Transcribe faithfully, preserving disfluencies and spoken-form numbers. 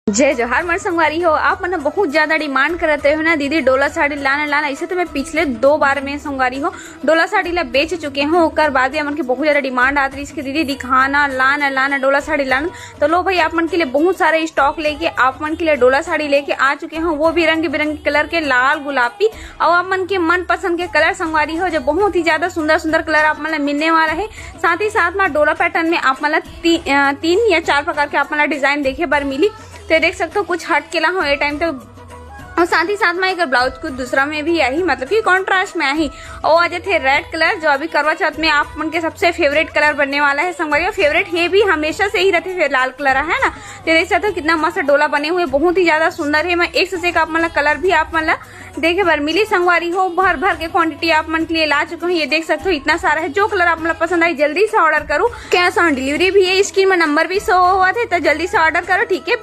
जय जोहार मोर संगवारी हो। आप मन बहुत ज्यादा डिमांड करत रहे हो ना, दीदी डोला साड़ी लाना लाना, इसे तो मैं पिछले दो बार में संगवारी हो डोला साड़ी ला बेच चुके हूँ। ओकर बाद भी हमन के बहुत ज्यादा डिमांड आत रही कि दीदी दिखाना, लाना लाना, डोला साड़ी लाना। तो लो भाई, आप मन के लिए बहुत सारे स्टॉक लेके, आप मन के लिए डोला साड़ी लेके आ चुके हूँ, वो भी रंग बिरंगे कलर के, लाल गुलाबी। और आप मन के मनपसंद के कलर संगवारी हो, जो बहुत ही ज्यादा सुंदर सुंदर कलर आप मन ला मिलने वाला है। साथ ही साथ में डोला पैटर्न में आप मन ला ती, अ, तीन या चार प्रकार के आप मन ला डिजाइन देखे बर मिली। तो ये देख सकते हो, कुछ हट के ला हो ये टाइम तो। और साथ ही साथ में एक ब्लाउज कुछ दूसरा में भी आही, मतलब कि कॉन्ट्रास्ट में आही। और आ जाते रेड कलर, जो अभी करवा चौथ में आप मन के सबसे फेवरेट कलर बनने वाला है संगवारी। फेवरेट है भी, हमेशा से ही रहते फिर लाल कलर है ना। तो देख सकते हो कितना मस्त डोला बने हुए, बहुत ही ज्यादा सुंदर है। मैं एक से एक आप मन ला कलर भी आप मन ला देखे बर मिली संगवारी हो, भर भर के क्वांटिटी आप मन के लिए ला चुके हैं। ये देख सकते हो इतना सारा है। जो कलर आप मन ला पसंद आई, जल्दी से ऑर्डर करो। कैश ऑन डिलीवरी भी है, स्क्रीन में नंबर भी शो हुआ थे, तो जल्दी से ऑर्डर करो, ठीक है।